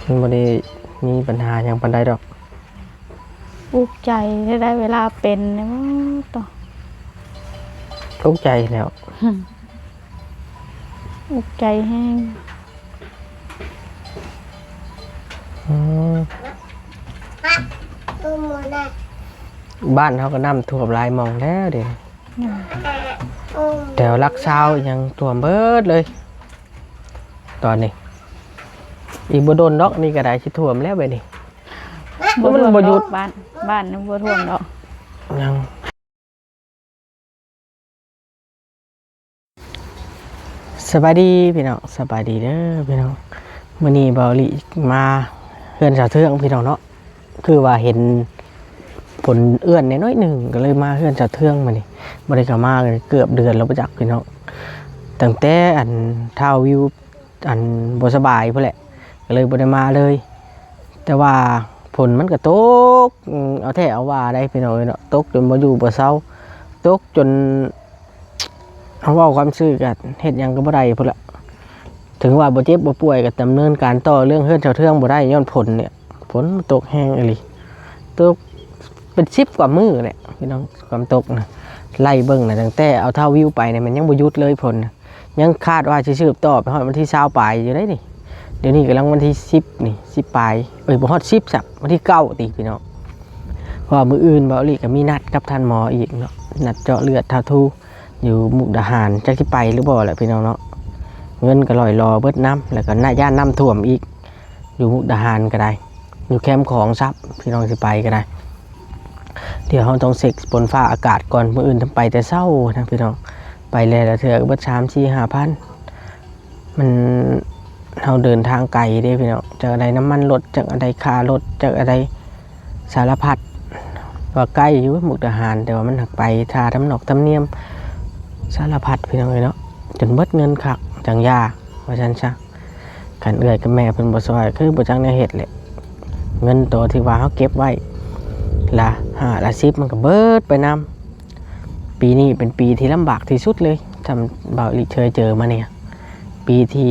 ມັນບໍ່ໄດ້ມີບັນຫາຫຍັງປານໃດດອກ. ອຸກໃຈໄດ້ເວລາເປັນນີ້ ໂອ້ ຕົກໃຈແລ້ວ ອຸກໃຈແຮງ. ອືມ ບ້ານເຮົາກໍນ້ຳຖ້ວມຫຼາຍໝ່ອງແລ້ວເດ. ແຖວຫຼັກຊາວອີ່ຫຍັງຖ້ວມເບິດເລີຍຕອນນີ້. ອີກບໍ່ດົນດອກ ນີ້ກໍໄດ້ຊິຖ້ວມແລ້ວບາດນີ້. ມັນບໍ່ຢຸດ ບ້ານ ບ້ານຍັງບໍ່ຖ້ວມດອກ ຍັງ. ສະບາຍດີພີ່ນ້ອງ ສະບາຍດີເດີພີ່ນ້ອງ. ມື້ນີ້ເບົາຫຼີມາເຮືອນສາວເທືອງພີ່ນ້ອງເນາະ. ຄືວ່າເຫັນຝົນເອື້ອນແດ່ໜ້ອຍໜຶ່ງ ກໍເລີຍມາເຮືອນສາວເທືອງມື້ນີ້. ບໍ່ໄດ້ເຂົ້າມາເກືອບເດືອນແລ້ວບໍ່ຈັກພີ່ນ້ອງ ຕັ້ງແຕ່ອັນທ້າວວິວ ອັນບໍ່ສະບາຍພຸ້ນແຫຼະ ກໍເລີຍບໍ່ໄດ້ມາເລີຍ. ແຕ່ວ່າຝົນມັນກໍຕົກ ອືມ ເອົາແທ້ເອົາວ່າໄດ໋ພີ່ນ້ອງເອີຍເນາະ. ຕົກຈົນບໍ່ຢູ່ບໍ່ເຊົາ ຕົກຈົນ ເຮົາເວົ້າຄວາມຊື່ກໍເຮັດຫຍັງກໍບໍ່ໄດ້ພຸ້ນລະ. ເຖິງວ່າບໍ່ເຈັບບໍ່ປ່ວຍກໍດຳເນີນການຕໍ່ເລື່ອງເຮືອນເຊົ່າເທື່ອງບໍ່ໄດ້ ຍ້ອນຝົນນີ້ ຝົນມັນຕົກແຮງອີ່ຫຼີ. ຕົກເປັນສິບກວ່າມື້ແຫຼະພີ່ນ້ອງ ຄວາມຕົກນະ. ໄລ່ເບິ່ງນະ ຕັ້ງແຕ່ເອົາທ້າວວິວໄປນີ້ ມັນຍັງບໍ່ຢຸດເລີຍຝົນນະ. ຍັງຄາດວ່າຊິສືບຕໍ່ໄປຮອດວັນທີຊາວປາຍຢູ່ເດ້ນີ້. ດຽວນີ້ກຳລັງວັນທີສິບນີ້ ສິບປາຍ ເອີຍ ບໍ່ຮອດສິບຊ້ຳ ວັນທີເກົ້າຕິພີ່ນ້ອງ. ເພາະວ່າມື້ອື່ນເບົາຫຼີກໍມີນັດກັບທ່ານໝໍອີກເນາະ ນັດເຈາະເລືອດທາທູຢູ່ມຸກດາຫານ ຈັກຊິໄປຫຼືບໍ່ແຫຼະພີ່ນ້ອງເນາະ. ເງິນກໍລ່ອຍຫຼໍ່ເບິດນຳ ແລ້ວກໍນະ ຢ້ານນ້ຳຖ້ວມອີກ ຢູ່ມຸກດາຫານກໍໄດ້ ຢູ່ແຄມຂອງຊ້ຳ ພີ່ນ້ອງຊິໄປກໍໄດ້. ດຽວເຮົາຕ້ອງເຊັກຝົນຟ້າອາກາດກ່ອນ ມື້ອື່ນຕ້ອງໄປແຕ່ເຊົ້ານະພີ່ນ້ອງ. ໄປແລະລະເທື່ອກໍເບິດສາມ ສີ່ ຫ້າພັນ ມັນ ເຮົາເດີນທາງໄກເດ້ພີ່ນ້ອງ ຈັກອາໄດ້ນ້ຳມັນລົດ ຈັກອາໄດ້ຄ່າລົດ ຈັກອາໄດ້ສາລະພັດ. ວ່າໃກ້ຢູ່ມຸກດາຫານ ແຕ່ວ່າມັນຫາກໄປທ່າທຳນອກທຳນຽມສາລະພັດພີ່ນ້ອງເອີຍເນາະ ຈົນເບິດເງິນຄັກຈັ່ງຢ່າ ວ່າຊັ້ນຊະ. ຄັນເອື້ອຍກັບແມ່ເພິ່ນບໍ່ຊ່ອຍ ຄືບໍ່ຈັກແນວເຮັດແຫຼະ. ເງິນໂຕທີ່ວ່າເຮົາເກັບໄວ້ລະຫ້າລະສິບ ມັນກໍເບິດໄປນຳ. ປີນີ້ເປັນປີທີ່ລຳບາກທີ່ສຸດເລີຍ ສ່ຳເບົາຫຼີເຄີຍເຈີມານີ້ ປີທີ່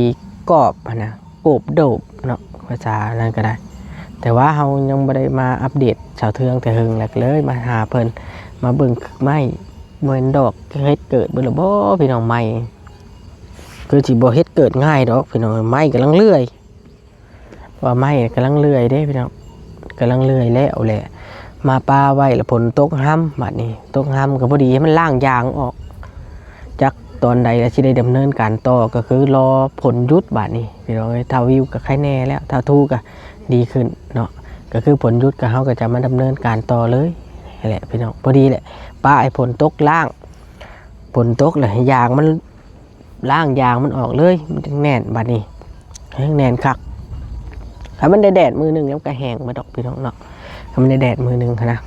ກອບຫັ້ນນະ ໂກບໂດບເນາະ ພາສານັ້ນກໍໄດ້. ແຕ່ວ່າເຮົາຍັງບໍ່ໄດ້ມາອັບເດດສາວເທືອງແຕ່ເຫິງແລ້ວ ກໍເລີຍມາຫາເພິ່ນ ມາເບິ່ງໄມ້. ບໍ່ແມ່ນດອກເຫັດເກີດເບິດແລ້ວບໍ່ພີ່ນ້ອງ? ໄມ້ຄືຊິບໍ່ເຫັດເກີດງ່າຍດອກພີ່ນ້ອງ ໄມ້ກຳລັງເລື່ອຍ. ວ່າໄມ້ກຳລັງເລື່ອຍເດ້ພີ່ນ້ອງ ກຳລັງເລື່ອຍແລ້ວແຫຼະ. ມາປາໄວ້ລະຝົນຕົກຮຳ ບາດນີ້ຕົກຮຳກໍພໍດີໃຫ້ມັນລ້າງຢາງອອກ. ຈັກຕອນໃດລະຊິໄດ້ດຳເນີນການຕໍ່ ກໍຄືລໍຝົນຢຸດບາດນີ້ພີ່ນ້ອງເອີຍ. ທ້າວວິວກໍໄຄແນ່ແລ້ວ ທ້າວທູກໍດີຂຶ້ນເນາະ. ກໍຄືຝົນຢຸດກໍເຮົາກໍຈະມາດຳເນີນການຕໍ່ເລີຍແຫຼະພີ່ນ້ອງ. ພໍດີແຫຼະ ປາໃຫ້ຝົນຕົກລ້າງ ຝົນຕົກແລ້ວໃຫ້ຢາງມັນ ລ້າງຢາງມັນອອກເລີຍ ມັນຈັ່ງແໜ້ນບາດນີ້ ແຫ້ງແໜ້ນຄັກ. ຖ້າມັນໄດ້ແດດມື້ໜຶ່ງ ມັນກໍແຫ້ງເບິດດອກພີ່ນ້ອງເນາະ. ຖ້າມັນໄດ້ແດດມື້ໜຶ່ງຫັ້ນນະ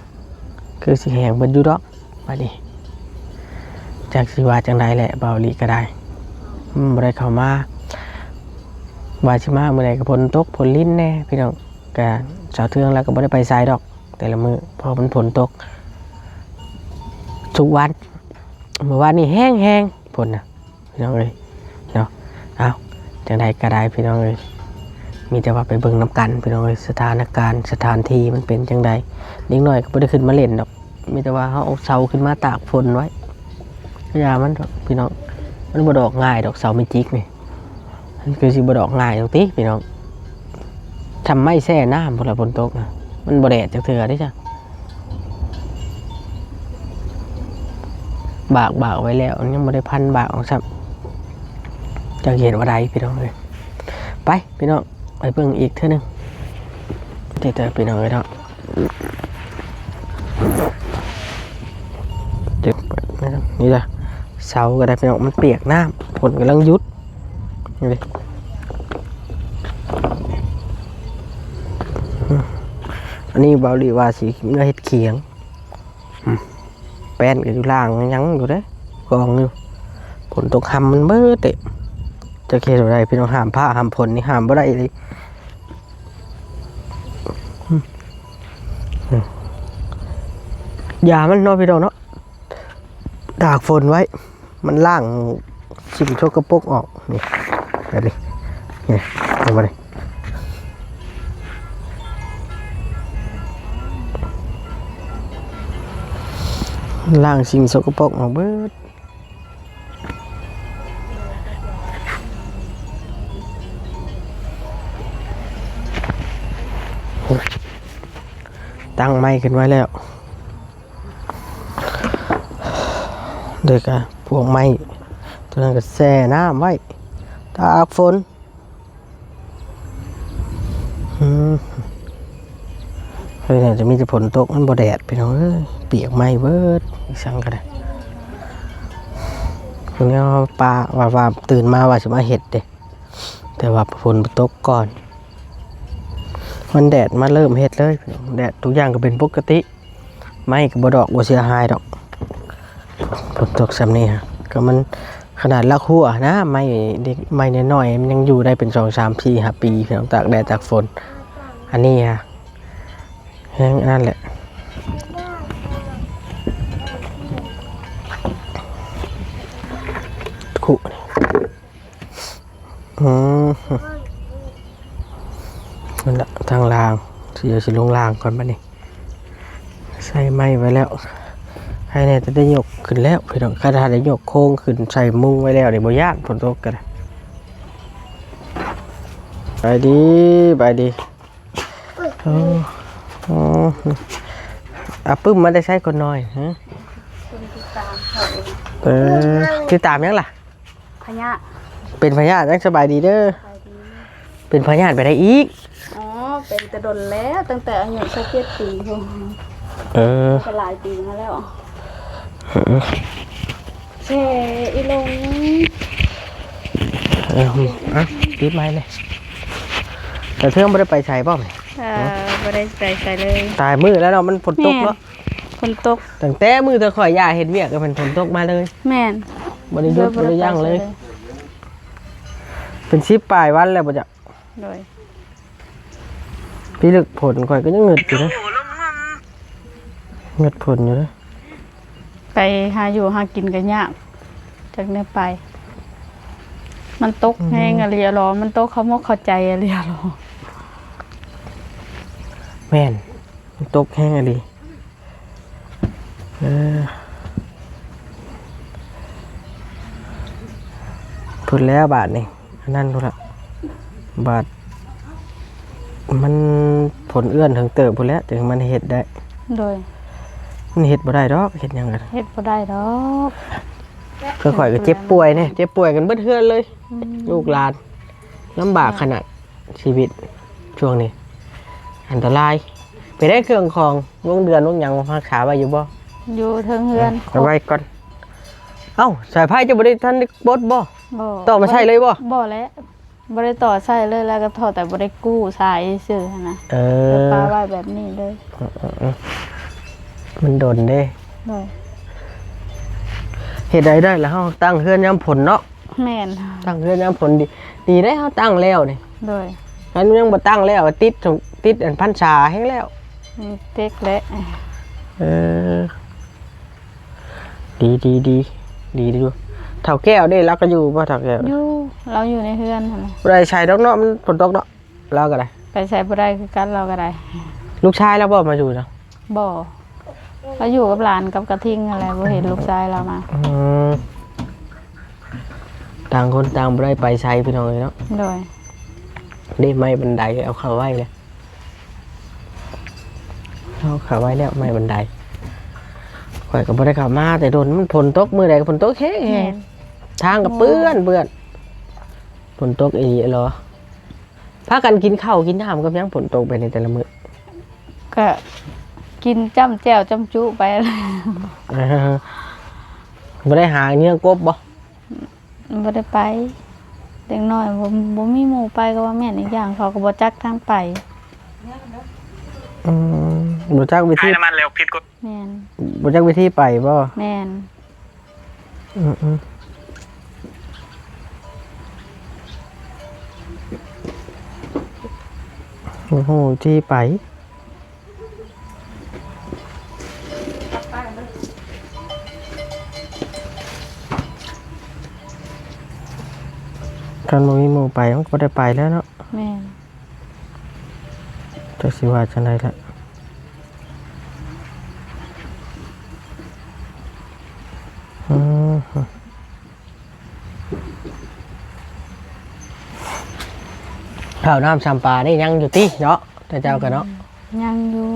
ຄືຊິແຫ້ງເບິດຢູ່ດອກບາດນີ້. ຈັກຊິວ່າຈັ່ງໃດແຫຼະ ເບົາຫຼີກໍໄດ້ ອືມ ບໍ່ໄດ້ເຂົ້າມາ ວ່າຊິມາມື້ໃດກໍຝົນຕົກຝົນລິນແດ່ພີ່ນ້ອງ. ກະສາວເທືອງລາວກໍບໍ່ໄດ້ໄປໃສດອກແຕ່ລະມື້ ເພາະມັນຝົນຕົກທຸກວັນ. ມື້ວານນີ້ແຮງໆ ຝົນນະ ພີ່ນ້ອງເອີຍເນາະ. ເອົ້າ ຈັ່ງໃດກໍໄດ້ພີ່ນ້ອງເອີຍ ມີແຕ່ວ່າໄປເບິ່ງນຳກັນພີ່ນ້ອງເອີຍ ສະຖານະການ ສະຖານທີ່ມັນເປັນຈັ່ງໃດ. ເດັກນ້ອຍກໍບໍ່ໄດ້ຂຶ້ນມາຫຼິ້ນດອກ ມີແຕ່ວ່າເຮົາເອົາເສົາຂຶ້ນມາຕາກຝົນໄວ້. ຢ່າມັນດອກພີ່ນ້ອງ ມັນບໍ່ດອກງ່າຍດອກ ເສົາແມຈິກນີ້ ມັນຄືຊິບໍ່ດອກງ່າຍດອກຕິພີ່ນ້ອງ. ຊ່ຳໄມ້ແຊ່ນ້ຳພຸ້ນລະ ຝົນຕົກນະ ມັນບໍ່ແດດຈັກເທື່ອເດ້ຈ້ະ. ບາກ ບາກໄວ້ແລ້ວ ຍັງບໍ່ໄດ້ພັນບາກອອກຊ້ຳ ຈັກເຮັດວ່າໃດພີ່ນ້ອງເອີຍ. ໄປພີ່ນ້ອງ ໄປເບິ່ງອີກເທື່ອໜຶ່ງເດີພີ່ນ້ອງເອີຍເນາະ. ນີ້ລະ ເສົາກໍໄດ້ພີ່ນ້ອງ ມັນປຽກນ້ຳ ຝົນກຳລັງຢຸດ. ນີ້ເດ້ ອັນນີ້ເບົາຫຼີວ່າຊິເມືອເຮັດຂຽງ ອືມ ແປ້ນກໍຢູ່ລ່າງຍັງຢູ່ເດ້ ກອງຢູ່. ຝົນຕົກຮຳມັນເບິດເດ້ ຈັກເຮັດແນວໃດພີ່ນ້ອງ. ຫ້າມຟ້າຫ້າມຝົນນີ້ຫ້າມບໍ່ໄດ້ເລີຍ. ອືມ ຢ່າມັນເນາະພີ່ນ້ອງເນາະ ຕາກຝົນໄວ້ ມັນລ້າງສິ່ງສົກກະປົກອອກ ນີ້ ແບບນີ້ ນີ້ ເຫັນບໍ່ນີ້. ລ້າງສິ່ງສົກກະປົກອອກເບິດ. ຕັ້ງໄມ້ຂຶ້ນໄວ້ແລ້ວ. ເດ້ກະພວກໄມ້ຕົວນັ້ນກະແຊ່ນ້ຳໄວ້ຕາກຝົນ. ອືມ ເຮີ້ຍ ໜ້າຈະມີແຕ່ຝົນຕົກ ມັນບໍ່ແດດ ພີ່ນ້ອງເອີຍ ປຽກໄໝ້ເບິດ ອີ່ສັງກະໄດ້. ແນວປາ ວ່າ ວ່າຕື່ນມາວ່າຊິມາເຮັດເດ້ ແຕ່ວ່າຝົນຕົກກ່ອນ ມັນແດດມາເລີ່ມເຮັດເລີຍ ພີ່ນ້ອງ ແດດ ທຸກຢ່າງກະເປັນປົກກະຕິ. ໄມ້ກະບໍ່ດອກ ບໍ່ເສຍຫາຍດອກ ຝົນຕົກຊ່ຳນີ້ ກະມັນຂະໜາດລາກຫົວຫັ້ນນະ ໄມ້ເດັກ ໄມ້ນ້ອຍໆ ມັນຍັງຢູ່ໄດ້ເປັນສອງ ສາມ ສີ່ ຫ້າປີ ພີ່ນ້ອງ ຕາກແດດຕາກຝົນ. ອັນນີ້ຫະ ແຮງອັນນັ້ນແຫຼະ ຄຸ ອືມ ນັ້ນລະ ທາງລ່າງ ຊິ ຊິລົງລ່າງກ່ອນບາດນີ້ ໃສ່ໄມ້ໄວ້ແລ້ວ ໃຫ້ແນ່ ແຕ່ໄດ້ຍົກຂຶ້ນແລ້ວ ພີ່ນ້ອງ ຄັນຖ້າໄດ້ຍົກໂຄງຂຶ້ນ ໃສ່ມຸງໄວ້ແລ້ວນີ້ ບໍ່ຢ້ານຝົນຕົກກະໄດ້. ສະບາຍດີ ສະບາຍດີ. ໂອ້ ໂອ້ ອາປຶ້ມມາແຕ່ໃສກ່ອນນ້ອຍ ຮະ? ເອີ ຕິດຕາມຫຍັງລະ? ພະຍາດ ເປັນພະຍາດ ຍັງສະບາຍດີເດີ ສະບາຍດີ. ເປັນພະຍາດໄປໄດ້ອີກ? ອໍ ເປັນແຕ່ດົນແລ້ວ ຕັ້ງແຕ່ອາຍຸຊາວເຈັດປີພຸ້ນ. ເອີ ກະຫຼາຍປີມາແລ້ວ. ເອີ ແຊ່ອີ່ຫຼົງ ເອີ ອ່ະ ປິດໄມແດ່. ຕາເທື່ອງບໍ່ໄດ້ໄປໃສບໍ່? ເອີ ບໍ່ໄດ້ໄປໃສເລີຍ ຫຼາຍມື້ແລ້ວເນາະ ມັນຝົນຕົກເນາະ. ແມ່ນ ຝົນຕົກ ຕັ້ງແຕ່ມື້ທີ່ຂ້ອຍຢ່າເຮັດວຽກກະແມ່ນຝົນຕົກມາເລີຍ. ແມ່ນ ບໍ່ໄດ້ຢຸດ ບໍ່ໄດ້ຢັ້ງເລີຍ ເປັນສິບປາຍວັນແລ້ວບໍ່ຈັກ. ໂດຍ ພິລຶກຝົນ ຂ້ອຍກະຍັງງຶດຢູ່ເດ້ ງຶດຝົນຢູ່ເດ້. ໄປຫາຢູ່ຫາກິນກະຍາກ ຈັກແນວໄປ ມັນຕົກແຮງ ອືມ ອີ່ຫຼີຫຼໍ ມັນຕົກເຂົ້າໝົກເຂົ້າໃຈອີ່ຫຼີຫຼໍ. ແມ່ນ ມັນຕົກແຮງອີ່ຫຼີ. ເອີ ພຸ້ນແລ້ວບາດນີ້ ອັນນັ້ນພຸ້ນລະ ບາດມັນຝົນເອື້ອນເຖິງເຕີບພຸ້ນແຫຼະ ຈຶ່ງມັນເຮັດໄດ້. ໂດຍ ມັນເຮັດບໍ່ໄດ້ດອກ ເຮັດຫຍັງກະເຮັດບໍ່ໄດ້ດອກ. ຄືຂ້ອຍກະເຈັບປ່ວຍແດ່ ເຈັບປ່ວຍກັນເບິດເຮືອນເລີຍ ອືມ ລູກຫຼານ ລຳບາກຂະໜາດ ຊີວິດຊ່ວງນີ້ອັນຕະລາຍ. ເປັນໄດ ເຄື່ອງຂອງ ວົງເດືອນວົງຫຍັງ ຮັກສາໄວ້ຢູ່ບໍ່? ຢູ່ເທິງເຮືອນ ເອົາໄວ້ກ່ອນ. ເອົ້າ ສາຍໄຟເຈົ້າບໍ່ໄດ້ ທັນໄດ້ປົດບໍ່? ບໍ່ ຕໍ່ມາໃຊ້ເລີຍບໍ່? ບໍ່ແຫຼະ ບໍ່ໄດ້ຕໍ່ໃຊ້ເລີຍ ແລ້ວກະທໍ່ແຕ່ບໍ່ໄດ້ກູ້ສາຍຊື່ຫັ້ນນະ. ເອີ ປະໄວ້ແບບນີ້ເລີຍ. ອືມ ມັນດົນເດ້. ໂດຍ ເຮັດໃດໄດ້ລະ ເຮົາຕັ້ງເຮືອນຍາມຝົນເນາະ. ແມ່ນ ຕັ້ງເຮືອນຍາມຝົນດີ ດີໄດ ເຮົາຕັ້ງແລ້ວນີ້. ໂດຍ ຄັນຍັງບໍ່ຕັ້ງແລ້ວ ຕິດ ຕິດອັນພັນສາແຮງແລ້ວ. ອືມ ຕິດແຫຼະ. ເອີ ດີ ດີ ດີ ດີຢູ່. ເຖົ້າແກ້ວເດ້ ລາວກະຢູ່ບໍ່ ເຖົ້າແກ້ວ? ຢູ່ ລາວຢູ່ໃນເຮືອນຫັ້ນແຫຼະ. ບໍ່ໄດ້ໃສດອກເນາະ ມັນຝົນຕົກເນາະ. ລາວກະໄດ້ ໄປໃສບໍ່ໄດ້ຄືກັນ ລາວກະໄດ້. ລູກຊາຍລາວບໍ່ມາຢູ່ນະ? ບໍ່ ລາວຢູ່ກັບຫຼານກັບກະທິງຫັ້ນແຫຼະ ບໍ່ເຫັນລູກຊາຍລາວມາ. ອືມ ຕ່າງຄົນຕ່າງບໍ່ໄດ້ໄປໃສ ພີ່ນ້ອງເອີຍເນາະ. ໂດຍ ເດ້ ໄມ້ບັນໄດເອົາເຂົ້າໄວ້ແລ້ວ ເອົາເຂົ້າໄວ້ແລ້ວ ໄມ້ບັນໄດ. ຂ້ອຍກະບໍ່ໄດ້ເຂົ້າມາແຕ່ດົນ ມັນຝົນຕົກ ມື້ໃດກະຝົນຕົກແຮງໆ. ແມ່ນ ທາງກະເປື້ອນ ເປື້ອນ ຝົນຕົກອີ່ຫຼີຫຼໍ. ພາກັນກິນເຂົ້າກິນນ້ຳກັບຫຍັງ ຝົນຕົກແບບນີ້ແຕ່ລະມື້? ກະກິນຈ້ຳແຈ່ວຈ້ຳຈຸໄປ. ເອີ ບໍ່ໄດ້ຫາເຫຍື່ອກົບບໍ່? ບໍ່ໄດ້ໄປ ເດັກນ້ອຍ ບໍ່ ບໍ່ມີໝູ່ໄປກະວ່າແມ່ນ ອີກຢ່າງເຂົາກະບໍ່ຈັກທາງໄປ. ອືມ ບໍ່ຈັກວິທີ ແມ່ນ ບໍ່ຈັກວິທີໄປບໍ່? ແມ່ນ. ອືມໆ ບໍ່ຮູ້ທີ່ໄປ. ຄັນບໍ່ມີໝູ່ໄປ ມັນກະບໍ່ໄດ້ໄປແລ້ວເນາະ. ແມ່ນ. ຈັກຊິວ່າຈັ່ງໃດລະ. ເຂົ້ານ້ຳຊຳປານີ້ຍັງຢູ່ຕິເນາະ ແຕ່ເຈົ້າກໍເນາະ? ຍັງຢູ່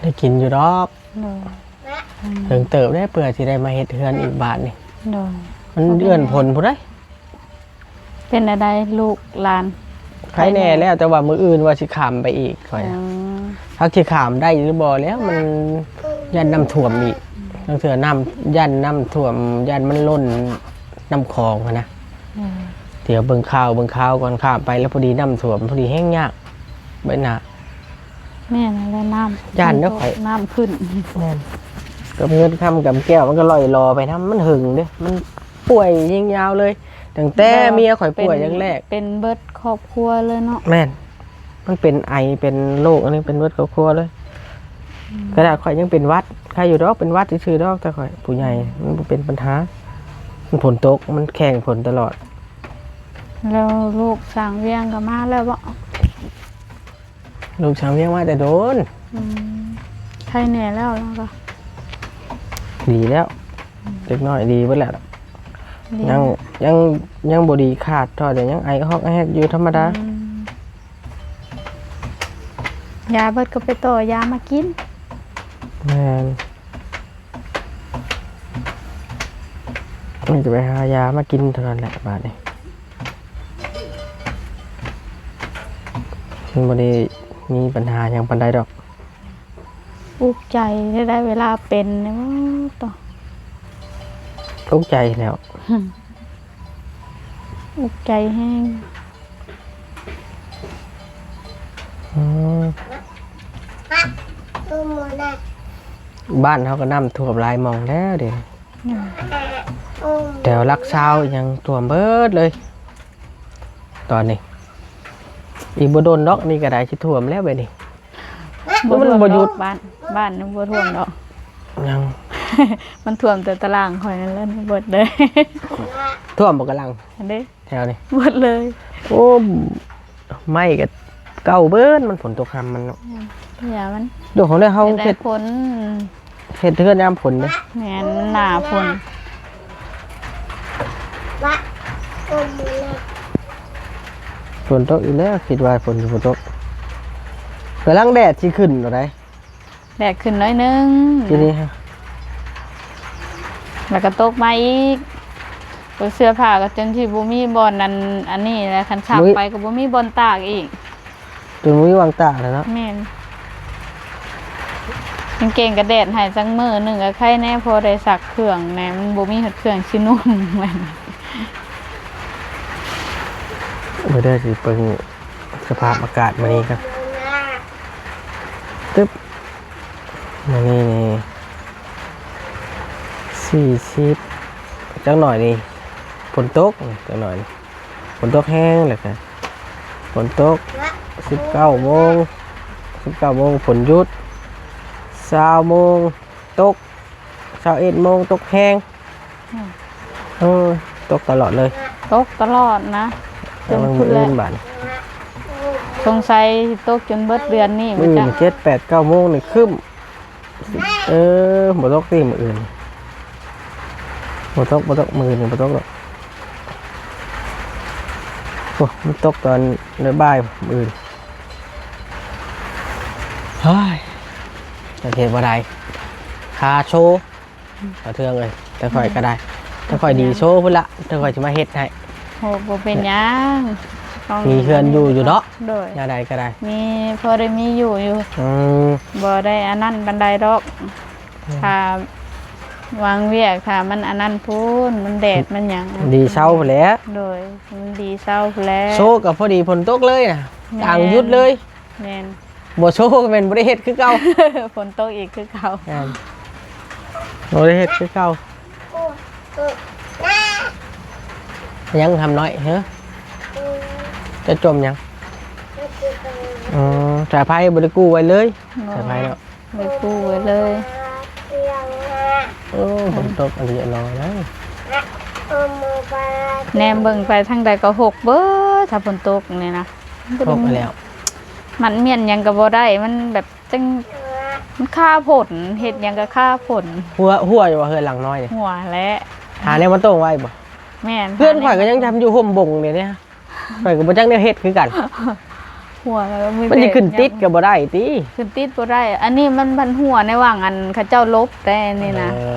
ໄດ້ກິນຢູ່ດອກ. ໂດຍ ເຖິງເຕີບເດ້ ເພື່ອຊິໄດ້ມາເຮັດເຮືອນອີກບາດນີ້. ໂດຍ ມັນເອື້ອນຜົນພຸ້ນໃດ໋. ເປັນແນວໃດລູກຫຼານ? ໄຄແດ່ແລ້ວ ແຕ່ວ່າມື້ອື່ນວ່າຊິຂ້າມໄປອີກຂ້ອຍ. ອໍ ຫາກຊິຂ້າມໄດ້ຫຼືບໍ່ແລ້ວ ມັນຢ້ານນ້ຳຖ້ວມອີກ. ລາງເທື່ອນ້ຳ ຢ້ານນ້ຳຖ້ວມ ຢ້ານມັນລົ້ນນ້ຳຂອງຫັ້ນນະ. ອືມ ດຽວເບິ່ງຂ່າວ ເບິ່ງຂ່າວກ່ອນ ຂ້າມໄປແລ້ວພໍດີນ້ຳຖ້ວມ ພໍດີແຮງຍາກ ໄປໜ້າ. ແມ່ນແຫຼະ ນ້ຳ ຢ້ານເດ້ຂ້ອຍ ນ້ຳຂຶ້ນ. ແມ່ນ ກັບເງິນຄຳກຳແກ້ວ ມັນກໍລ່ອຍລໍໄປນຳ ມັນຫຶງເດ້ ມັນປ່ວຍຍິງຍາວເລີຍ ຕັ້ງແຕ່ເມຍຂ້ອຍປ່ວຍຄັ້ງແລກ. ເປັນເບິດຄອບຄົວເລີຍເນາະ? ແມ່ນ ມັນເປັນໄອ ເປັນໂລກອັນນີ້ ເປັນເບິດຄອບຄົວເລີຍ. ອືມ ຂະໜາດຂ້ອຍຍັງເປັນຫວັດ ໄຄຢູ່ດອກ ເປັນຫວັດຊື່ໆດອກ ແຕ່ຂ້ອຍຜູ້ໃຫຍ່ ອືມ ມັນບໍ່ເປັນບັນຫາ. ມັນຝົນຕົກ ມັນແຂ່ງຝົນຕະຫຼອດ. ແລ້ວລູກຊ່າງວຽງກໍມາແລ້ວບໍ່? ລູກຊ່າງວຽງມາແຕ່ໂດນ. ອືມ ໄຄແດ່ແລ້ວລາວກໍ ດີແລ້ວ. ອືມ ເດັກນ້ອຍດີເບິດແລ້ວ. ດີ ຍັງ ຍັງ ຍັງບໍ່ດີຂາດ ເທົ່າໃດຍັງໄອຮອກໄອແຮກຢູ່ທຳມະດາ. ອືມ ຢາເບິດກໍໄປຕໍ່ຢາມາກິນ. ແມ່ນ. ມັນຈະໄປຫາຢາມາກິນເທົ່ານັ້ນແຫຼະບາດນີ້. ມັນບໍ່ໄດ້ມີບັນຫາຫຍັງປານໃດດອກ. ອຸກໃຈໄດ້ ເວລາເປັນນີ້ ໂອ້ ຕົກ ອຸກໃຈແລ້ວ. ອຸກໃຈແຮງ. ອືມ ບ້ານເຮົາກໍນ້ຳຖ້ວມຫຼາຍໝ່ອງແລ້ວເດ. ອືມ ແຖວຫຼັກຊາວອີ່ຫຍັງຖ້ວມເບິດເລີຍຕອນນີ້. ອີກບໍ່ດົນດອກ ນີ້ກໍໄດ້ຊິຖ້ວມແລ້ວບາດນີ້. ມັນບໍ່ຢຸດ ບ້ານ ບ້ານຍັງບໍ່ຖ້ວມດອກ. ຍັງ ມັນຖ້ວມແຕ່ຕາລ່າງຂ້ອຍນັ້ນແຫຼະ ເບິດເລີຍ. ຖ້ວມບໍ່ກະຫຼັງ ອັນເດ້ ແຖວນີ້ເບິດເລີຍ. ໂອ້ ໄມ້ກໍເກົ່າເບິດ ມັນຝົນຕົກຮຳມັນເນາະ. ອືມ ຢ່າມັນ ດວງຂອງເຮົາເຮັດ ເຮັດເຮືອນຍາມຝົນເດ້. ແມ່ນ ມັນໜ້າຝົນ. ຝົນຕົກອີກແລ້ວ ຄິດວ່າຝົນຊິບໍ່ຕົກ ກຳລັງແດດຊິຂຶ້ນແລ້ວໃດ໋. ແດດຂຶ້ນໜ້ອຍໜຶ່ງ ທີນີ້ ແລ້ວກໍຕົກມາອີກ. ໂອ້ຍ ເສື້ອຜ້າກໍຈົນຊິບໍ່ມີບ່ອນອັນ ອັນນີ້ແຫຼະ ຄັນຊັກໄປກໍບໍ່ມີບ່ອນຕາກອີກ. ຈົນບໍ່ມີບ່ອນຕາກແລ້ວເນາະ. ແມ່ນ ກາງເກງກໍແດດໃຫ້ຈັກມື້ໜຶ່ງກໍໄຄແດ່ ພໍໄດ້ຊັກເຄື່ອງແດ່ ມັນບໍ່ມີຮອດເຄື່ອງຊິນຸ່ງ. ມື້ເດີ ຊິເບິ່ງສະພາບອາກາດມື້ນີ້ກ່ອນ. ຕຶບ ມື້ນີ້ນີ້ ສີ່ສິບ ຈັກໜ້ອຍນີ້ຝົນຕົກ ຈັກໜ້ອຍນີ້ ຝົນຕົກແຮງ ແລ້ວກະຝົນຕົກ ສິບເກົ້າໂມງ ສິບເກົ້າໂມງຝົນຢຸດ ຊາວໂມງຕົກ ຊາວເອັດໂມງຕົກແຮງ. ອືມ ເອີ ຕົກຕະຫຼອດເລີຍ ຕົກຕະຫຼອດນະ ແຕ່ມື້ອື່ນບາດນີ້ ສົງໄສຊິຕົກຈົນເບິດເດືອນນີ້. ມື້ອື່ນ ເຈັດ ແປດ ເກົ້າໂມງນີ້ຄຶ້ມ. ເອີ ບໍ່ຕົກຕິມື້ອື່ນ? ບໍ່ຕົກ ບໍ່ຕົກ ມື້ອື່ນບໍ່ຕົກດອກ. ໂອ້ ມັນຕົກຕອນບ່າຍໆມື້ອື່ນ. ເຮີ້ຍ ຈັກເຮັດບໍ່ໄດ້ ຄາໂຊ ອືມ ປາເທືອງເອີຍ. ແຕ່ຂ້ອຍກໍໄດ້ ແຕ່ຂ້ອຍດີໂຊພຸ້ນລະ ແຕ່ຂ້ອຍຊິມາເຮັດໃຫ້. ໂອ້ ບໍ່ເປັນຫຍັງ ມີເຮືອນຢູ່ຢູ່ເນາະ. ໂດຍ ແນວໃດກໍໄດ້ ມີ ພໍໄດ້ມີຢູ່ຢູ່. ອືມ ບໍ່ໄດ້ອັນນັ້ນປານໃດດອກ. ອືມ ຖ້າວາງວຽກ ຖ້າມັນອັນນັ້ນພຸ້ນ ມັນແດດມັນຫຍັງ ດີເຊົາພຸ້ນແຫຼະ. ໂດຍ ມັນດີເຊົາພຸ້ນແຫຼະ. ໂຊກໍພໍດີຝົນຕົກເລີຍນະ ແມ່ນ ກາງຢຸດເລີຍ. ແມ່ນ ບໍ່ໂຊກໍແມ່ນບໍ່ໄດ້ເຮັດຄືເກົ່າ ຝົນຕົກອີກຄືເກົ່າ. ແມ່ນ ບໍ່ໄດ້ເຮັດຄືເກົ່າ. ຍັງທຳນ້ອຍ ເຮີ ຈະຈົມຫຍັງ? ອໍ ສາຍໄຟບໍ່ໄດ້ກູ້ໄວ້ເລີຍ. ບໍ່ ສາຍໄຟເນາະ ບໍ່ໄດ້ກູ້ໄວ້ເລີຍ. ໂອ້ ຝົນຕົກອີ່ຫຼີເນາະ. ແນມເບິ່ງໄປທາງໃດກໍຫົກເບີດ ຖ້າຝົນຕົກນີ້ນະ. ຫົກແລ້ວ ມັດມ້ຽນຫຍັງກໍບໍ່ໄດ້ ມັນແບບ ຈັ່ງ ມັນຄາຝົນ ເຮັດຫຍັງກໍຄາຝົນ. ຮົ່ວ ຮົ່ວຢູ່ບໍ່ເຮືອນຫຼັງນ້ອຍນີ້? ຮົ່ວແຫຼະ ຫາແນວມາໂຕ່ງໄວ້ບໍ່? ແມ່ນ ເຮືອນຂ້ອຍກໍຍັງທຳຢູ່ຮົ່ມບົງນີ້ເດ້ ຂ້ອຍກໍບໍ່ຈັກແນວເຮັດຄືກັນ. ຮົ່ວແລ້ວມີ ມັນຊິຂຶ້ນຕິດກໍບໍ່ໄດ້ຕິ? ຂຶ້ນຕິດບໍ່ໄດ້ ອັນນີ້ມັນພັນຮົ່ວໃນຫວ່າງອັນເຂົາເຈົ້າຫຼົບແຕ່ນີ້ນະ. ເອີ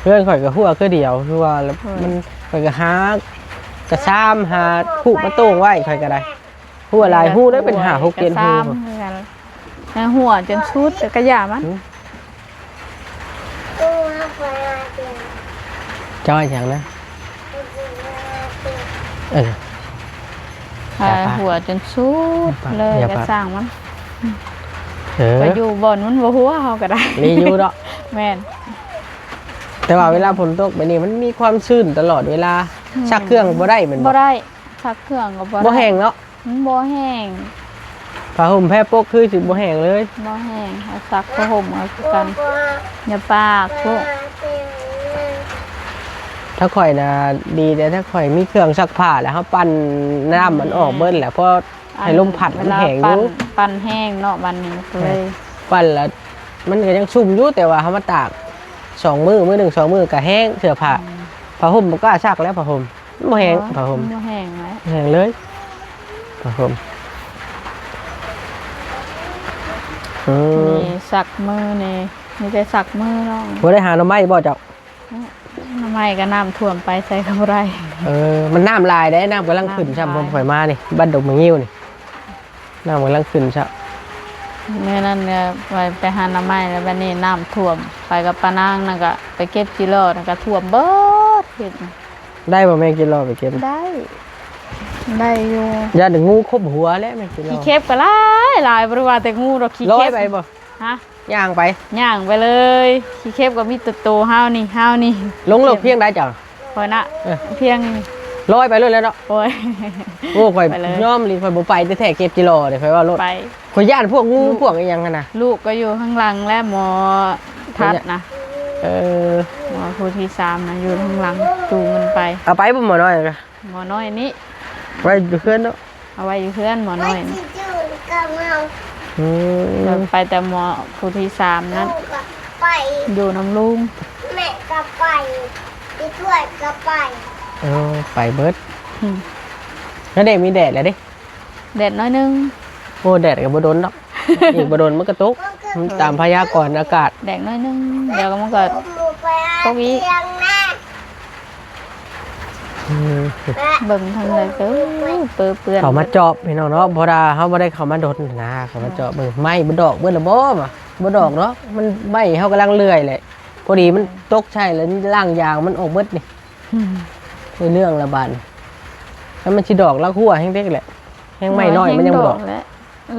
ເຮືອນຂ້ອຍກໍຮົ່ວຄືດຽວ ຄືວ່າ ໂອ້ຍ ມັນ ຂ້ອຍກໍຫາກະຊາມ ຫາຄຸມາໂຕ່ງໄວ້ ຂ້ອຍກໍໄດ້ ຮົ່ວຫຼາຍຮູໄດ້ເປັນຫ້າຫົກເຈັດຮູ ຊາມຄືກັນ ແລ້ວຮົ່ວຈົນສຸດ ແລ້ວກໍຢ່າມັນ. ເຈົ້າວ່າຫຍັງນະ? ເອີ ອ່າ ຢ່າປາກ ຮົ່ວຈົນສຸດເລີຍ ຢ່າປາກ ກໍຊ່າງມັນ. ເອີ ໄປຢູ່ບ່ອນມັນບໍ່ຮົ່ວເຮົາກໍໄດ້ ມີຢູ່ເນາະ. ແມ່ນ ແຕ່ວ່າເວລາຝົນຕົກແບບນີ້ ມັນມີຄວາມຊື້ນຕະຫຼອດເວລາ. ອືມ ຊັກເຄື່ອງບໍ່ໄດ້ແມ່ນບໍ່? ບໍ່ໄດ້ ຊັກເຄື່ອງກໍບໍ່ໄດ້ ບໍ່ແຫ້ງເນາະ. ມັນບໍ່ແຫ້ງ ຜ້າຫົ່ມແພປົກຄືຊິບໍ່ແຫ້ງເລີຍ. ບໍ່ແຫ້ງ ເຮົາຊັກຜ້າຫົ່ມເຮົາຄືກັນ. ຢ່າປາກລູກ. ຖ້າຂ້ອຍນະດີແຕ່ຖ້າຂ້ອຍມີເຄື່ອງຊັກຜ້າແລ້ວ ເຮົາປັ່ນນ້ຳມັນອອກເບິດແລ້ວ ເພາະໃຫ້ລົມພັດມັນແຫ້ງຢູ່. ເວລາປັ່ນ ປັ່ນແຫ້ງເນາະ ບາດນີ້ກໍເລີຍ ແມ່ນ ປັ່ນແລ້ວມັນກໍຍັງຊຸ່ມຢູ່ ແຕ່ວ່າເຮົາມາຕາກສອງມື້ ມື້ໜຶ່ງສອງມື້ກໍແຫ້ງ ເສື້ອຜ້າ. ອືມ ຜ້າຫົ່ມບໍ່ກ້າຊັກແລ້ວ ຜ້າຫົ່ມ. ບໍ່ແຫ້ງ ອໍ ຜ້າຫົ່ມ ບໍ່ແຫ້ງແລ້ວ ແຫ້ງເລີຍ ຜ້າຫົ່ມ. ອືມ ນີ້ຊັກມືນີ້ ມີແຕ່ຊັກມືເນາະ. ບໍ່ໄດ້ຫາໜໍ່ໄມ້ບໍ່ເຈົ້າ? ໜໍ່ໄມ້ກໍນ້ຳຖ້ວມໄປໃສກໍບໍ່ໄດ້. ເອີ ມັນນ້ຳຫຼາຍເດ້ ນ້ຳກຳລັງຂຶ້ນຊ້ຳ. ນ້ຳຫຼາຍ ຜົມຂ້ອຍມານີ້ ບ້ານດົງມະງິ້ວນີ້ ນ້ຳກຳລັງຂຶ້ນຊ້ຳ. ມື້ນັ້ນກໍໄປ ໄປຫາໜໍ່ໄມ້ ແລ້ວບາດນີ້ນ້ຳຖ້ວມ ໄປກັບປ້ານາງນັ້ນກໍໄປເກັບຈີ່ຫຼໍ່ນັ້ນກໍຖ້ວມເບິດ ເຮັດ ໄດ້ບໍ່ແມ່ກິນລໍໄປເກັບ? ໄດ້ ໄດ້ຢູ່. ຢ້ານແຕ່ງູຄົບຫົວແຫຼະແມ່ກິນລໍ. ຂີ້ເຂັບກໍຫຼາຍໆ ບໍ່ໄດ້ວ່າແຕ່ງູດອກ ຂີ້ເຂັບ. ລອຍໄປບໍ່? ຮະ? ຍ່າງໄປ? ຍ່າງໄປເລີຍ. ຂີ້ເຂັບກໍມີແຕ່ໂຕເຮົານີ້ ເຮົານີ້. ລົງເລິກພຽງໃດເຈົ້າ? ຂ້ອຍນະ ເອີ ພຽງ ລອຍໄປໂລດແລ້ວເນາະ. ໂອ້ຍ ໂອ້ ຂ້ອຍຍອມອີ່ຫຼີ ຂ້ອຍບໍ່ໄປແທ້ໆ ເກັບຈີ່ຫຼໍ່ນີ້ ຂ້ອຍເວົ້າໂລດ. ໄປ ຂ້ອຍຢ້ານພວກງູ ລູກ ພວກອີ່ຫຍັງຫັ້ນນະ. ລູກກໍຢູ່ຂ້າງຫຼັງແຫຼະ ໝໍທັດນະ. ເອີ ໝໍຜູ້ທີສາມນະ ຢູ່ຂ້າງຫຼັງຈູງກັນໄປ. ເອົາໄປບໍ່ໝໍນ້ອຍ? ໝໍນ້ອຍນີ້ ໄວ້ຢູ່ເຮືອນເນາະ. ເອົາໄວ້ຢູ່ເຮືອນໝໍນ້ອຍ. ອືມ ໄປແຕ່ໝໍຜູ້ທີສາມນັ້ນ. ໄປ ຢູ່ນຳລຸງ. ແມ່ກໍໄປ ອີ່ທວດກໍໄປ. ເອີ ໄປເບິດ. ອືມ ແລ້ວເດ ມີແດດແລ້ວເດ. ແດດໜ້ອຍໜຶ່ງ. ໂອ້ ແດດກໍບໍ່ດົນດອກ ອີກບໍ່ດົນມັນກໍຕົກ. ມັນຕາມພະຍາກອນອາກາດ. ແດດໜ້ອຍໜຶ່ງ ດຽວມັນກໍຕົກອີກ. ອືມ ເບິ່ງທາງໃດກໍເປື້ອນ. ເຂົ້າມາຈອບພີ່ນ້ອງເນາະ ເພາະວ່າເຮົາບໍ່ໄດ້ເຂົ້າມາດົນນະ. ເຂົ້າມາຈອບເບິ່ງ ໄມ້ບໍ່ດອກເບິດລະບໍ່? ບໍ່ດອກເນາະ ມັນໄມ້ເຮົາກຳລັງເລື່ອຍແຫຼະ ພໍດີມັນຕົກໃສ່ແລ້ວລ້າງຢາງມັນອອກເບິດນີ້. ອືມ ໄດ້ເລື່ອງລະບາດນີ້. ແລ້ວມັນຊິດອກລາວຄົວແຮງເດັກແຫຼະ ແຮງໄມ້ນ້ອຍມັນຍັງບໍ່ດອກ.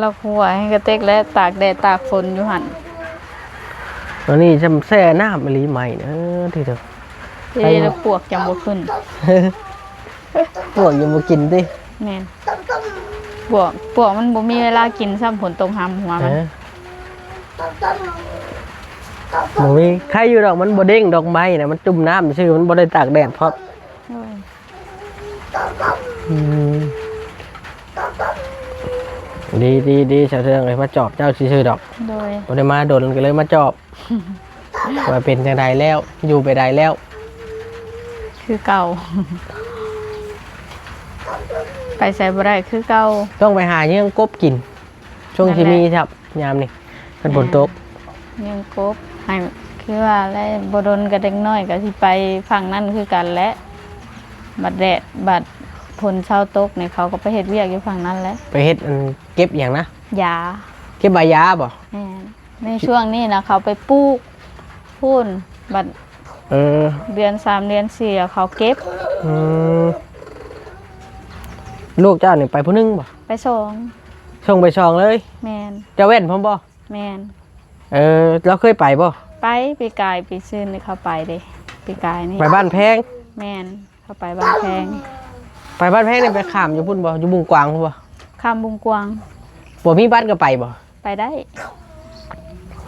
ລາວຄົວແຮງກະເຕັກແລະ ຕາກແດດຕາກຝົນຢູ່ຫັ້ນ. ອັນນີ້ຊ່ຳແຊ່ນ້ຳອີ່ຫຼີໄມ້ເດີ ເອີ ທີ່ເດີ ທີ່ລະປວກຈັ່ງບໍ່ຂຶ້ນ. ປວກຍັງບໍ່ກິນຕິ? ແມ່ນ ປວກ ປວກມັນບໍ່ມີເວລາກິນຊ້ຳ ຝົນຕົກຫຳຫົວມັນ. ເອີ ບໍ່ມີ ໄຄຢູ່ດອກ ມັນບໍ່ເດ້ງດອກໄມ້ນະ ມັນຈຸ່ມນ້ຳຊື່ ມັນບໍ່ໄດ້ຕາກແດດພ້ອມ. ໂດຍ ອືມ ດີ ດີ ດີ ສາວເທື່ອງເອີຍ ມາຈອບເຈົ້າຊື່ໆດອກ. ໂດຍ ບໍ່ໄດ້ມາດົນກໍເລີຍມາຈອບ ວ່າເປັນຈັ່ງໃດແລ້ວ ຢູ່ໄປໃດແລ້ວ. ຄືເກົ່າ ໄປໃສບໍ່ໄດ້ຄືເກົ່າ. ຕ້ອງໄປຫາເຍືອງກົບກິນ ຊ່ວງທີ່ມີ ນັ້ນແຫຼະ ຄັບ ຍາມນີ້ ຄັນຝົນຕົກ. ແມ່ນ ຍັງກົບ ໃຫ້ ຄືວ່າແຫຼະ ບໍ່ດົນກໍເດັກນ້ອຍກໍຊິໄປຝັ່ງນັ້ນຄືກັນແຫຼະ. ບັດແດດ ບັດຝົນເຊົາຕົກນີ້ ເຂົາກໍໄປເຮັດວຽກຢູ່ຝັ່ງນັ້ນແຫຼະ. ໄປເຮັດ ອັນ ເກັບຫຍັງນະ? ຢາ ເກັບໃບຢາບໍ່? ແມ່ນ ໃນຊ່ວງນີ້ນະ ເຂົາໄປປູກພຸ້ນ ບັດ ເອີ ເດືອນສາມເດືອນສີ່ເຂົາເກັບ. ອືມ ລູກເຈົ້ານີ້ໄປຜູ້ໜຶ່ງບໍ່? ໄປສອງ ສົ່ງໄປສອງເລີຍ. ແມ່ນ ເຈົ້າແວ່ນພ້ອມບໍ່? ແມ່ນ ເອີ ລາວເຄີຍໄປບໍ່? ໄປ ປີກາຍປີຊືນນີ້ເຂົາໄປເດ້ ປີກາຍນີ້ ໄປບ້ານແພງ. ແມ່ນ ເຂົາໄປບ້ານແພງ. ໄປບ້ານແພງນີ້ໄປຂ້າມຢູ່ພຸ້ນບໍ່? ຢູ່ບຸງກວາງພຸ້ນບໍ່? ຂ້າມບຸງກວາງ. ບໍ່ມີບັດກໍໄປບໍ່? ໄປໄດ້.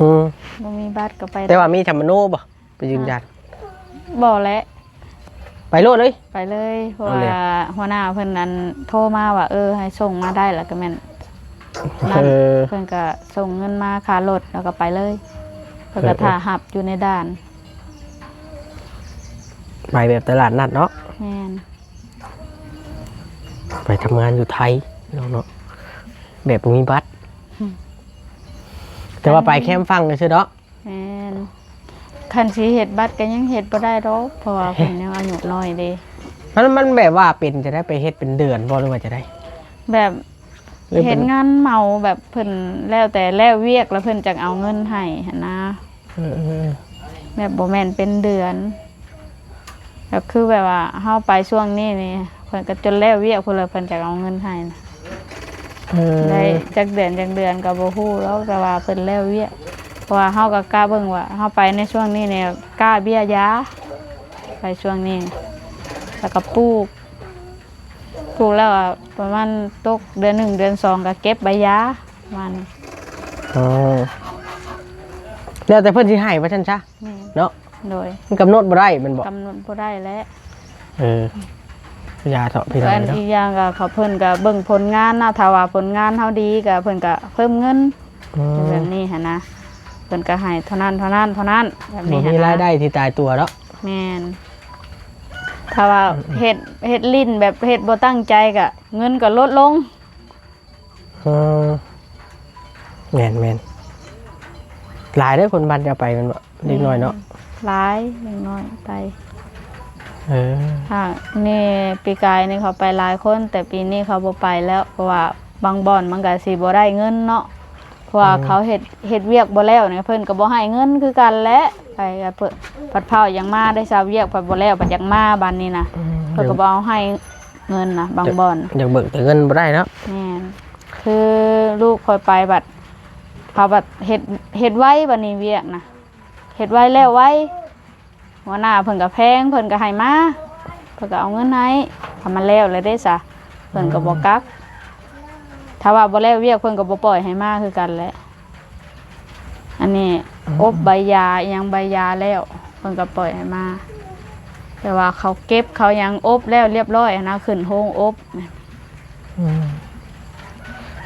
ອືມ ບໍ່ມີບັດກໍໄປໄດ້ ແຕ່ວ່າມີທຳມະໂນບໍ່? ໄປຢືນຢັນ ບໍ່ແຫຼະ ໄປໂລດເລີຍ. ໄປເລີຍ ເພາະວ່າຫົວໜ້າເພິ່ນ ອັນ ໂທມາວ່າ ເອີ ໃຫ້ສົ່ງມາໄດ້ ແລ້ວກໍແມ່ນ ເອີ ເພິ່ນກໍສົ່ງເງິນມາຄ່າລົດ ແລ້ວກໍໄປເລີຍ. ເພິ່ນກໍ ເອີ ຖ້າຮັບຢູ່ໃນດ່ານ. ໄປແບບຕະຫຼາດນັດເນາະ. ແມ່ນ ໄປທຳງານຢູ່ໄທເນາະ. ແບບບໍ່ມີບັດ ອືມ ແຕ່ວ່າໄປແຄມຝັ່ງຊື່ໆດອກ. ແມ່ນ ຄັນຊິເຮັດບັດກໍຍັງເຮັດບໍ່ໄດ້ດອກ ເພາະວ່າເພິ່ນຍັງອາຍຸນ້ອຍເດ້. ມັນ ມັນແບບວ່າເປັນຈັ່ງໃດ ໄປເຮັດເປັນເດືອນບໍ່ ຫຼືວ່າຈັ່ງໃດ? ແບບ ຫຼືເປັນ ເຮັດງານເໝົາ ແບບເພິ່ນແລ້ວແຕ່ແລ້ວວຽກ ແລ້ວເພິ່ນຈັ່ງເອົາເງິນໃຫ້ຫັ້ນນະ. ເອີໆໆ ແບບບໍ່ແມ່ນເປັນເດືອນ ແບບຄືແບບວ່າເຮົາໄປຊ່ວງນີ້ນີ້ ເພິ່ນກໍຈົນແລ້ວວຽກພຸ້ນແຫຼະ ເພິ່ນຈັ່ງເອົາເງິນໃຫ້ນະ. ເອີ ໄດ້ຈັກເດືອນ ຈັກເດືອນກໍບໍ່ຮູ້ດອກ ແຕ່ວ່າເພິ່ນແລ້ວວຽກ ເພາະວ່າເຮົາກໍກະເບິ່ງວ່າເຮົາໄປໃນຊ່ວງນີ້ນີ້ ກະເບ້ຍຢາ ໄປຊ່ວງນີ້ ແລ້ວກໍປູກ ປູກແລ້ວກໍປະມານຕົກເດືອນໜຶ່ງເດືອນສອງກໍເກັບໃບຢາປະມານນີ້. ອໍ ແລ້ວແຕ່ເພິ່ນຊິໃຫ້ວ່າຊັ້ນຊະ. ແມ່ນ ເນາະ ໂດຍ ມັນກຳນົດບໍ່ໄດ້ແມ່ນບໍ່? ກຳນົດບໍ່ໄດ້ແຫຼະ. ເອີ ຢ່າເຖາະພີ່ນ້ອງເອີຍເນາະ. ອີກຢ່າງກໍເຂົາ ເພິ່ນກໍເບິ່ງຜົນງານນະ ຖ້າວ່າຜົນງານເຮົາດີກໍເພິ່ນກໍເພີ່ມເງິນ ອືມ ແບບນີ້ຫັ້ນນະ ເພິ່ນກໍໃຫ້ເທົ່ານັ້ນ ເທົ່ານັ້ນ ເທົ່ານັ້ນ ແບບນີ້ ບໍ່ມີ ຫັ້ນນະ ລາຍໄດ້ທີ່ຕາຍຕົວເນາະ. ແມ່ນ ຖ້າວ່າ ອືມ ເຮັດ ເຮັດຫຼິ້ນ ແບບເຮັດບໍ່ຕັ້ງໃຈກໍເງິນກໍລົດລົງ. ເອີ ແມ່ນໆ ຫຼາຍເດ້ຄົນບ້ານເຈົ້າໄປແມ່ນບໍ່? ເດັກນ້ອຍເນາະ ແມ່ນ ຫຼາຍເດັກນ້ອຍໄປ. ເອີ ຫາກນີ້ປີກາຍນີ້ເຂົາໄປຫຼາຍຄົນ ແຕ່ປີນີ້ເຂົາບໍ່ໄປແລ້ວ ເພາະວ່າບາງບ່ອນມັນກໍຊິບໍ່ໄດ້ເງິນເນາະ ເພາະວ່າ ອືມ ເຂົາເຮັດ ເຮັດວຽກບໍ່ແລ້ວນີ້ ເພິ່ນກໍບໍ່ໃຫ້ເງິນຄືກັນແຫຼະ. ໄປກໍເພິ່ນ ພັດພ້າວຢາກມາໄດ້ຊາວ ວຽກພັດບໍ່ແລ້ວ ພັດຢາກມາບາດນີ້ນະ ອືມ ເພິ່ນກໍບໍ່ເອົາໃຫ້ເງິນນະ ບາງບ່ອນ ຢາກເບີກແຕ່ເງິນບໍ່ໄດ້ເນາະ. ແມ່ນ ຄືລູກຂ້ອຍໄປບັດ ເຂົາບັດເຮັດ ເຮັດໄວ ບັດນີ້ວຽກນະ ເຮັດໄວແລ້ວໄວ ຫົວໜ້າເພິ່ນກໍແພງ ເພິ່ນກໍໃຫ້ມາ ເພິ່ນກໍເອົາເງິນໃຫ້. ຖ້າມັນແລ້ວແລ້ວເດ້ຊະ ເພິ່ນກໍບໍ່ກັກ ອືມ ຖ້າວ່າບໍ່ແລ້ວວຽກ ເພິ່ນກໍບໍ່ປ່ອຍໃຫ້ມາຄືກັນແຫຼະ. ອັນນີ້ ອືມ ອົບໃບຢາ ອີ່ຫຍັງໃບຢາແລ້ວ ເພິ່ນກໍປ່ອຍໃຫ້ມາ ແຕ່ວ່າເຂົາເກັບເຂົາຫຍັງອົບແລ້ວລຽບຮ້ອຍຫັ້ນນະ ຂຶ້ນໂຮງອົບ. ອືມ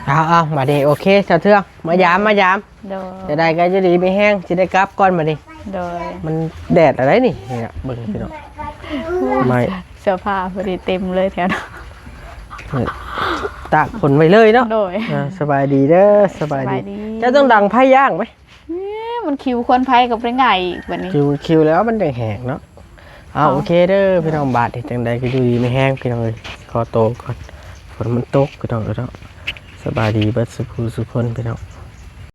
ເອົາໆ ບາດນີ້ໂອເຄ ສາວເທືອງ ມາຢາມ ມາຢາມ ໂດຍ ຈະໄດ້ກໍຢູ່ດີມີແຮງ ຊິໄດ້ກັບກ່ອນບາດນີ້. ໂດຍ ມັນແດດອະໄລນີ້ ນີ້ນະ ເບິ່ງພີ່ນ້ອງ ໄມ້ ເສື້ອຜ້າພໍດີເຕັມເລີຍແຖວນັ້ນ ນີ້ ຕາກຝົນໄວ້ເລີຍເນາະ. ໂດຍ ອ່າ ສະບາຍດີເດີ ສະບາຍດີ ສະບາຍດີ. ເຈົ້າຕ້ອງດັງໄຟຢ່າງໄປ ເອີ ມັນຄິວຄວັນໄຟກໍບໍ່ໄດ້ງ່າຍອີກບາດນີ້ ຄິວ ຄິວແລ້ວມັນຈັ່ງແຮງເນາະ. ເອົາ ເອົາ ໂອເຄເດີພີ່ນ້ອງ ບາດນີ້ຈັ່ງໃດກໍຢູ່ດີມີແຮງພີ່ນ້ອງເອີຍ ຂໍໂຕກ່ອນ ຝົນມັນຕົກພີ່ນ້ອງເອີຍເນາະ. ສະບາຍດີເບິດສູ່ຜູ້ສູ່ຄົນພີ່ນ້ອງ.